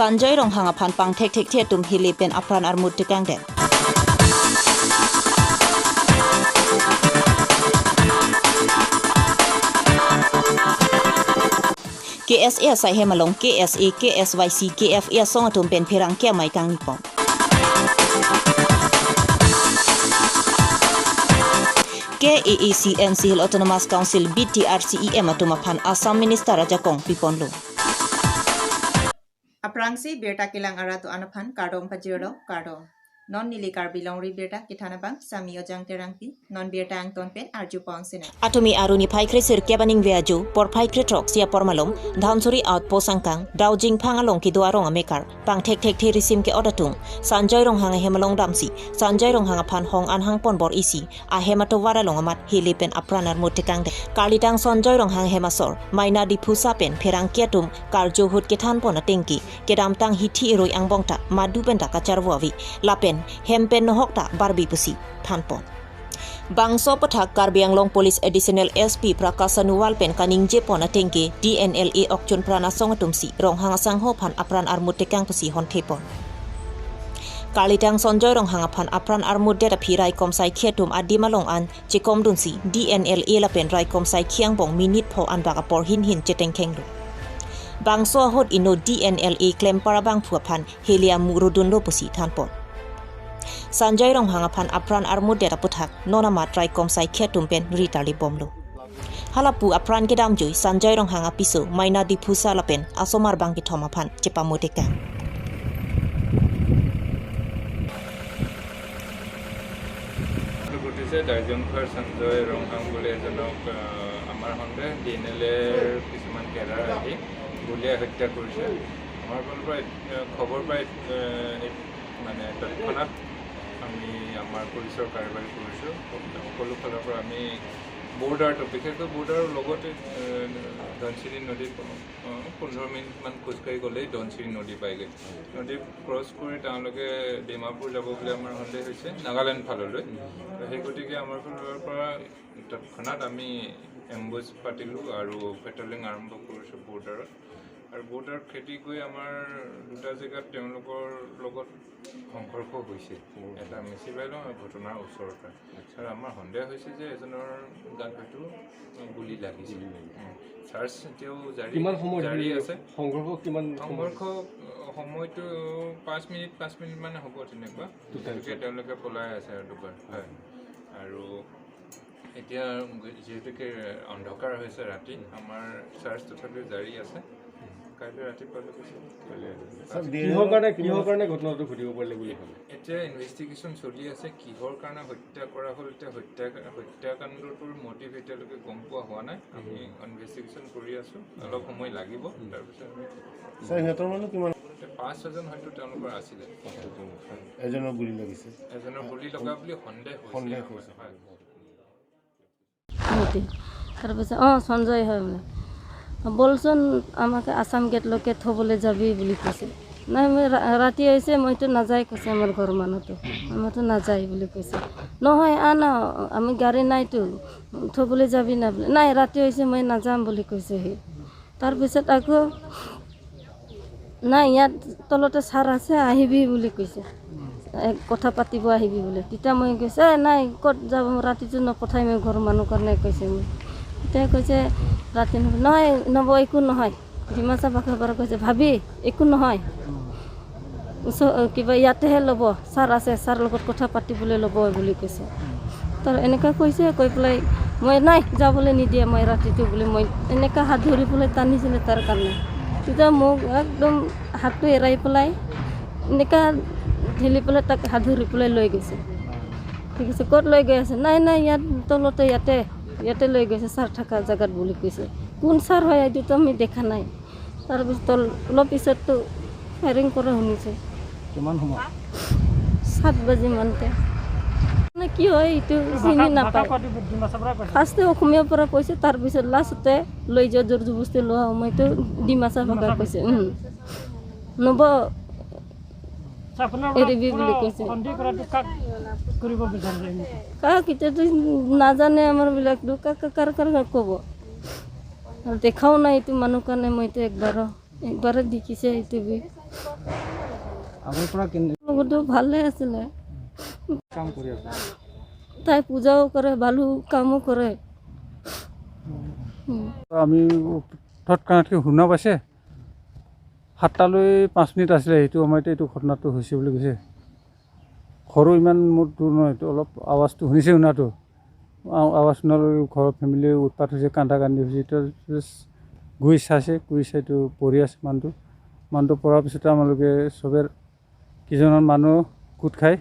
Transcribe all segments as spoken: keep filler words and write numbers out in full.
Sanjoy Ronghang aphan pangthekthekthe atum hili pen apran armut tekangdet. K S A asaihem along K S A, K S Y C, K F A asong atum pen pherangke amei kangni pon. K A A C M C Hill Autonomous Council B T R C E M atum aphan Assam Minister ajakong piponlo. Aphrangsi birta kelang arat do-an aphan kardom pajirlo, kardom. Non neli Karbi Longri Birta kethan abang Sami Ojang Terangpi, non birta angton pen arju pon sinang. Atumi arni phai kresirkep aningve ajo, porphai krethrok sia pormalom, Dhansiri outpost angkang, Daujingphang along kedo arong amekar, pangthekthekthe risim ke-ot atum, Sanjoy Ronghang ahem along damsi, Sanjoy Ronghang aphan hong an hang pon bor-isi, ahem atovar along amat hili pen apran armut tekangdet. Karlitang Sanjoy Ronghang ahem asor, Maina Diphusa pen pherangke atum karju ahut kethan pon atengke, kedamtang hithi erui angbong ta madu pen ta kacharvo ave, lapen hem pen nohok ta barbi pusi than pon. Bangso aputhak Karbi Anglong Police Additional S P Prakash Anuwal pen kaningje pon atengke D N L A okchun pran asong atumsi Ronghang asangho aphan apran armut tekang pusi honthe pon. Karlitang Sanjoy Ronghang aphan apran armut det aphi raikom saikhi atum adim along an chekomdunsi D N L A lapen raikom saikhi angbong minute pho anbak apor hin hin chetengkhenglo. Bangso ahut inut D N L A klempar abangphu aphan heli amu rudunlo pusi than pon. Sanjoy Ronghang aphan apran armut det aputhak non amat raikom saikhi atum pen ri tarli bomlo. Halapu apran kedamjui Sanjoy Ronghang apiso Maina Diphusa lapen asomar bang kethom aphan chepamu tekang. ঘটিছে। ডাইজংফাৰ সঞ্জয় ৰংহাং বুলি এজনক, আহ, আমাৰ সন্দেহ D N L এৰ কিছুমান কেডাৰ আহি গুলীয়াই হত্যা কৰিছে। আমাৰ ফালৰ পৰা, আহ, খবৰ পাই, আহ, এই, মানে, তৎক্ষণাত আমি আমাৰ পুলিচৰ কাৰ্যবাহী কৰিছোঁ। সকলো ফালৰ পৰা আমি বৰ্ডাৰটো, বিশেষকৈ বৰ্ডাৰৰ লগতে, আহ, ধনশিৰি নদীত, আহ, পোন্ধৰ মিনিটমান খোজকাঢ়ি গ'লেই ধনশিৰি নদী পায়গৈ। নদী ক্ৰছ কৰি তেওঁলোকে ডিমাপুৰ যাব বুলি আমাৰ সন্দেহ হৈছে, নাগালেণ্ড ফাললৈ। তো সেই গতিকে আমাৰ ফালৰ পৰা তৎক্ষণাত আমি এম্বুছ পাতিলোঁ আৰু পেট্ৰলিং আৰম্ভ কৰিছোঁ বৰ্ডাৰত। আৰু বৰ্ডাৰ খেদি গৈ আমাৰ দুটা জেগাত তেওঁলোকৰ লগত সংঘৰ্ষ হৈছে। এটা মেচিবাইলং আৰু ঘটনাৰ ওচৰতে। আচ্ছা। আৰু আমাৰ সন্দেহ হৈছে যে এজনৰ গাত হয়তো গুলী লাগিছে। গুলী লাগিছে। উম। চাৰ্চ এতিয়াও জাৰি, কিমান সময় জাৰি ধৰি আছে। সংঘৰ্ষ কিমান সময়? সংঘৰ্ষ, আহ, সময়টো পাঁচ মিনিট, পাঁচ মিনিট মানে হ'ব তেনেকুৱা। দুটা গতিকে তেওঁলোকে পলাই আছে আৰু দুবাৰ। হয়। আৰু এতিয়া যিহেতুকে অন্ধকাৰ হৈছে ৰাতি, আমাৰ চাৰ্চ তথাপিও জাৰি আছে। কাইলৈ ৰাতিপুৱালৈকে চাগে। ছাৰ, কিহৰ কাৰণে, কিহৰ কাৰণে ঘটনাটো ঘটিব পাৰিলে বুলি ভাবে? এতিয়া ইনভেষ্টিগেশ্যন চলি আছে, কিহৰ কাৰণে হত্যা কৰা হ'ল, এতিয়া হত্যা, হত্যাকাণ্ডটোৰ মটিভ এতিয়ালৈকে গম পোৱা হোৱা নাই। আমি ইনভেষ্টিগেশ্যন কৰি আছোঁ, অলপ সময় লাগিব। তাৰপিছত আমি ছাৰ, সিহঁতৰ মানুহ কিমান? এতিয়া পাঁচ ছজন হয়তো তেওঁলোকৰ আছিলে। এজনৰ গুলী লাগিছে। এজনৰ গুলী লগা বুলি সন্দেহ হৈছে। সন্দেহ হৈছে। হয়। সিহঁতে। তাৰপিছত, "অ, সঞ্জয় হয় বোলে। বলচোন, আমাকে আছাম গেটলৈকে থ'বলৈ যাবি," বুলি কৈছে। "নাই, মই ৰা-, ৰাতি হৈছে, মইতো নাযায়," কৈছে আমাৰ ঘৰৰ মানুহটো। "মইতো নাযায়," বুলি কৈছে। "নহয়, আহ না, আমি গাড়ী নাইতো, থ'বলৈ যাবি না," বোলে। "নাই, ৰাতি হৈছে, মই নাযাম," বুলি কৈছে সি। তাৰপিছত আকৌ, "নাই, ইয়াত তলতে ছাৰ আছে, আহিবি," বুলি কৈছে। "এ, কথা পাতিব আহিবি," বোলে। তেতিয়া মই কৈছোঁ, "এ, নাই, ক'ত যাব, ৰাতিটো নপঠাই মই ঘৰৰ মানুহ কাৰণে," কৈছে মই। তেতিয়া কৈছে, "ৰাতি নপ-, নহয়, নব, একো নহয়।" ডিমাচা ভাষা পৰা কৈছে, "ভাবি, একো নহয়।" ওচৰ, কিবা ইয়াতেহে ল'ব, ছাৰ আছে, ছাৰ লগত কথা পাতিবলৈ ল'ব বুলি কৈছে। তাৰ এনেকুৱা কৈছে, কৈ পেলাই মই নাই যাবলৈ নিদিয়ে, মই ৰাতিটো বুলি মই এনেকুৱা হাত ধৰি পেলাই টানিছিলে তাৰ কাৰণে। তেতিয়া মোক একদম হাতটো এৰাই পেলাই এনেকুৱা ঠেলি পেলাই তাক হাত ধৰি পেলাই লৈ গৈছে। ঠিক আছে, "ক'ত লৈ গৈ আছে?" "নাই, নাই, ইয়াত তলতে, ইয়াতে, ইয়াতে লৈ গৈছে ছাৰ থকা জেগাত," বুলি কৈছে। কোন ছাৰ হয় এইটোতো আমি দেখা নাই। তাৰপিছত অলপ পিছততো ফায়াৰিং কৰা শুনিছে। কিমান সময়? সাত বাজি মানতে। মানে কি হয় এইটো চিনি নাপায়। ফাৰ্ষ্টে অসমীয়াৰ পৰা কৈছে, তাৰপিছত লাষ্টতে লৈ যোৱা জোৰ জবৰদস্তি লোৱা সময়তো ডিমাচা ভাষা কৈছে। উম। নব এৰিবি বুলি কৈছে। সন্দেহ কৰাটো কাক কৰিব বিচাৰে? কাক এতিয়াতো নাজানে আমাৰ বিলাকতো, কাক, কাৰ, কাৰ, কাক ক'ব? আৰু দেখাও নাই এইটো মানুহ কাৰণে মইতো একবাৰো। একবাৰে দেখিছে এইটো বি। আগৰ পৰা কেনে লগতো ভালে আছিলে। কাম কৰি আছে? তাই পূজাও কৰে, বালু কামো কৰে। উম। আমি তৎক্ষণাতকৈ শুনা পাইছে, সাতটালৈ পাঁচ মিনিট আছিলে, সেইটো সময়তে এইটো ঘটনাটো হৈছে বুলি কৈছে। ঘৰো ইমান মোৰ দূৰ নহয়, এইটো অলপ আৱাজটো শুনিছে শুনাটো। আ- আৱাজ শুনালৈ ঘৰৰ ফেমিলি উৎপাত হৈছে, কান্দা কান্দি হৈছে। এতিয়া জাষ্ট গৈ চাইছে, গৈ চাইতো পৰি আছে মানুহটো। মানুহটো পৰাৰ পিছতে আমালোকে চবে কেইজনমান মানুহ গোট খাই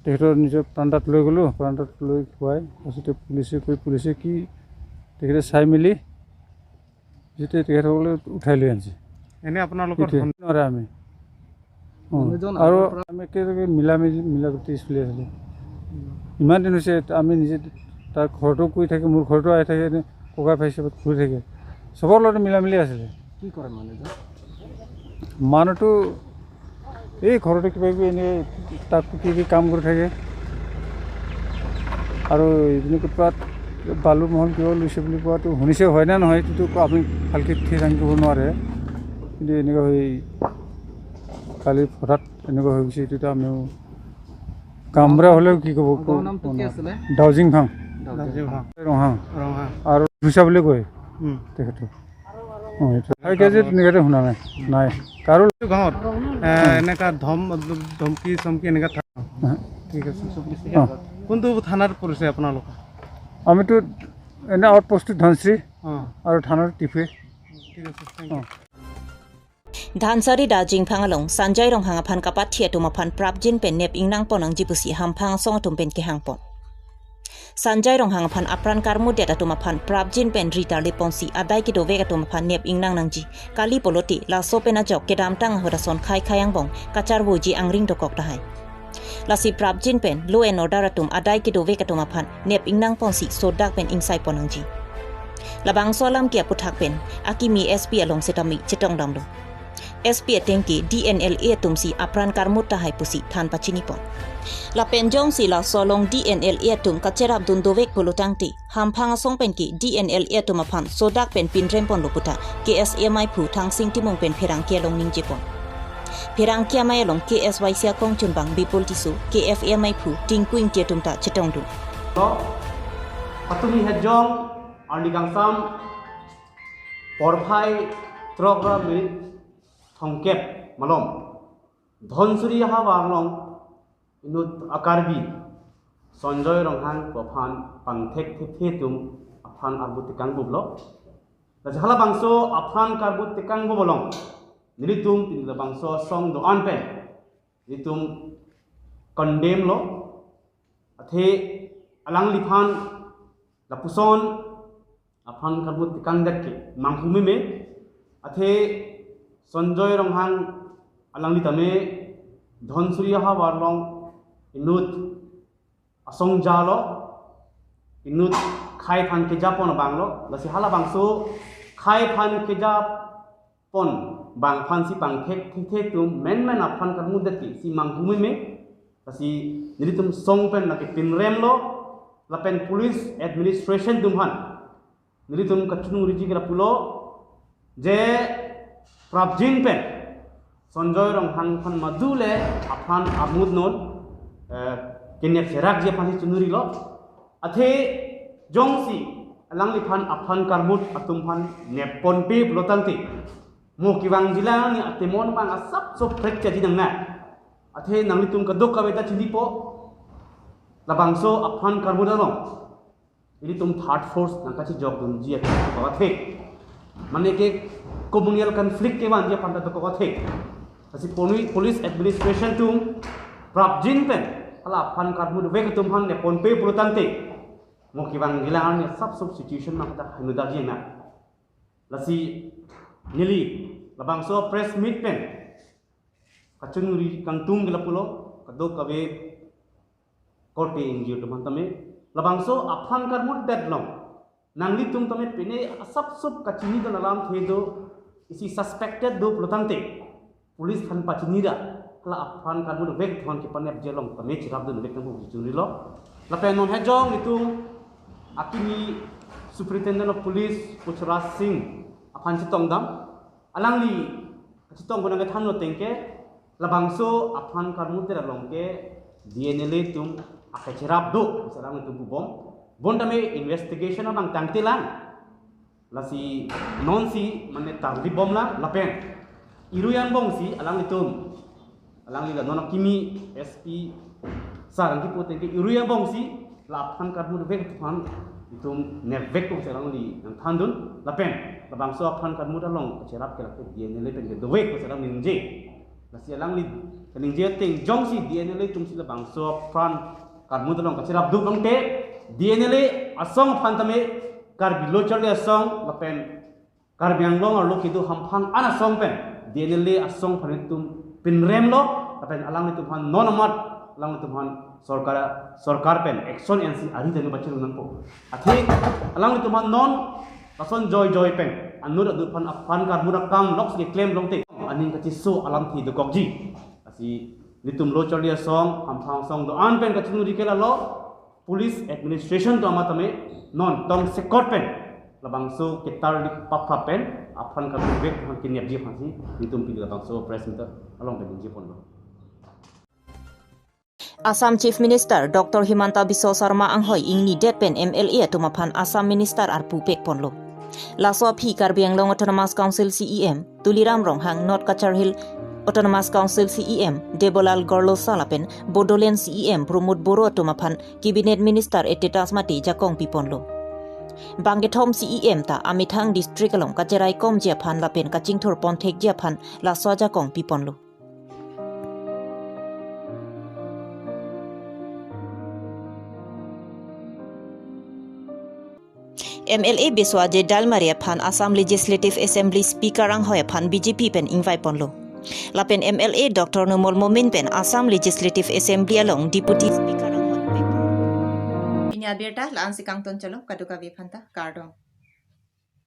তেখেতৰ নিজৰ প্ৰান্তাত লৈ গ'লোঁ। প্ৰান্তাত লৈ খুৱাই তাৰপিছতে পুলিচে কৈ পুলিচে কি তেখেতে চাই মেলি পিছতে তেখেতসকলে উঠাই লৈ আনিছে। এনে আপোনালোকৰ এইটোৱে। ধন- নোৱাৰে আমি। অ, মানুহজন আৰু আগৰ পৰা আমি একেলগে মিলা মিলি মিলা প্ৰীতি চলি আছিলোঁ। ইমান দিন হৈছে আমি নিজে তাৰ ঘৰতো কৈ থাকে, মোৰ ঘৰতো আহি থাকে, এনে ককাই ভাই হিচাপত ঘূৰি থাকে, চবৰ লগতে মিলা মিলি আছিলে। কি কৰে মানুহজন? মানুহটো এই ঘৰতে কিবা কিবি এনে তাক কি কি কাম কৰি থাকে। আৰু এইপিনে ক'ৰবাত বালু মহল কিবা লৈছে বুলি কোৱাটো শুনিছে, হয় নে নহয় এইটোতো আমি ভালকৈ ঠিক দাঙি ক'ব নোৱাৰে। কিন্তু এনেকুৱা হৈ কালি হঠাৎ এনেকুৱা হৈ গৈছে, এইটোতো আমিও গাঁওবুঢ়া হ'লেও কি ক'ব? গাঁৱৰ নামটো কি আছিলে? ডাউজিং ফাং, ডাউজিং ফাং। ৰংহাং ৰংহাং। আৰু ভুচা বুলি কয় উম। তেখেতক। অ, এইটো হাই কেজিত নিগেতে শুনা নাই, নাই কাৰো। এইটো গাঁৱত এ, এনেকা ধম ধমকি চমকি এনেকা থাকে? হা। ঠিক আছে। অ। কোনটো থানাত পৰিছে আপোনালোকৰ? আমিতো এনে আউটপোষ্ট ধনশ্ৰী অ, আৰু থানাৰ টিফে। ঠিক আছে, thank you. Dhansiri Dajingphang along Sanjay Ronghang aphan kapathi atum aphan prapjin pen nep ingnang pon nangji pusi hamphang asong atum pen kehang pon. Sanjay Ronghang aphan apran karmudet atum aphan prapjin pen ri tarlip ponsi adai kedovek atum aphan nep ingnang nangji, kali pulote laso pen ajok kedamtang ahut ason khei khei angbong kacharvoji angring dokok tahai. Lasi prapjin pen law and order atum adai kedovek atum aphan nep ingnang ponsi sodak pen ingsai pon nangji. Labangso alam ke aputhak pen akimi S P along setame chetong damlo. S P ateng ke D N L A atum si apran karmut tahai pusi than pachini pon. Lapen jongsi laso along D N L A atum kacherap dun dovek pulo tangte, hamphang asong pen ke D N L A atum aphan sodak pen pinrem ponlo puta K S A maiphu Thangsing Timung pen pherangke along ningje pon. Pherangke amei along K S Y C akongchunbang Bipul Tisso, K F A maiphu Tinku Ingti atum ta chetongdun. Patumi Hejong, arni kangsam, porphai throk ra minit thomkep malom, Dhansiri havar along inut a-Karbi Sanjay Ronghang pu aphan pangthek thekthe atum apran karmut tekang bublo. Lasi halabangso apran karmut tekang bubolong nelitum pini labangso asong do-an pen nelitum condemn lo. Athe alangliphan lapuson apran karmut tekangdet ke manghu meme. Athe Sanjay Ronghang alangli tame Dhansiri havar along inut asong jalo, inut khei aphan kejap pon abang lo. Lasi halabangso khei aphan kejap pon abang aphansi pangthek thekthe atum menmen apran karmutdet ke si manghu meme. Lasi nelitum asong pen lake pinrem lo, lapen police administration atum aphan nelitum kachiningri ji ke lapulo, je prapjin pen Sanjay Ronghang aphan madu le apran karmut non, eh, kenep serakji aphansi chiningri lo. Athe jongsi alangliphan apran karmut atum aphan nep ponpe pulo tangte, mo kevangjilang ni atemon abang asapso prekchaji nangne. Athe nanglitum kadokave ta chinipo, labangso apran karmut along ilitum third force nangkachijokdunji aphan dokok athe, mane ke communal conflict kevanji aphan ta dokok athe. Lasi poli- police administration atum prapjin pen hala apran karmut vek atum aphan nep ponpe pulo tangte, mo kevangjilang ni asapso situation abang ta hainudaji na. Lasi neli labangso press meet pen kachiningri kangtung ke lapulo, kadokave korte ingjir atum aphan tame, labangso apran karmutdet along nanglitum tame pine asapso kachinidun alamthe do, isi suspected do pulo tangte, police aphan pachini ra hala apran karmut vek atum kepanepji along tame cherapdun vek nangpo pusi chiningri lo. Lapen non Hejong itum akimi Superintendent of Police Puchra Singh aphan chetongdam. Alangli kachetong ko nangkethanlo tangte, labangso aphan karmut along ke D N L A atum akecherap do, si alanglitum pubom. Bonta me investigation abang tangtelang. Lasi nonsi mane tarlibomlang lapen irui angbongsi alanglitum, alangli la non akimi S P sir nangkipu tangte irui angbongsi la aphan karmut vek aphan itum nepvek tong si alangli nangthandun lapen labangso aphan karmut along kacherap ke lake D N L A pen kedovek si alangli ningje. Lasi alangli kaningje ateng jongsi D N L A atumsi labangso aphan karmut along kacherap do tangte D N L A asong aphan tame Karbi Lo Charli Asong lapen Karbi Anglong arlo kedo hamphang an asong pen D N L A asong aphan itum pinremlo lapen alanglitum aphan non amat alanglitum aphan sorkar sorkar pen action ensi ari tame pachirung nangpo. Athe alanglitum aphan non lason joijoi pen anut anut aphan aphan karmut akam loksi klemlong te aning kachiso alamthe dokokji. Lasi nelitum Lo Charli Asong, hamphang asong do-an pen kachiningri ke lalo, police administration atum amat tame non tongsekot pen labangso ketarli paphap pen aphan karmut vek aphan kenepji aphansi nelitum pini labangso press meet along pen ningjeponlo. Assam Chief Minister Doctor Himanta Biswa Sarma anghoi ingnidet pen M L A atum aphan Assam Minister arpu pekponlo. Laso aphi Karbi Anglong Autonomous Council C E M Tuliram Ronghang, North Cachar Hill Autonomous Council C E M Debolal Gorlosa lapen Bodoland C E M Pramod Boro atum aphan Cabinet Minister etitas mate jakong piponlo. Bangkethom C E M ta amethang district along kacheraikomji aphan lapen kachingthurpon thekji aphan laso ajakong piponlo. M L A Biswajit Dalmari aphan Assam Legislative Assembly Speaker anghoi aphan B J P pen ingvaiponlo. Lapen M L A Doctor Numal Momin pen Assam Legislative Assembly along Deputy Speaker anghoi pekponlo. Pini abirta la-ansi kangton chalo, kadokave aphanta kardom.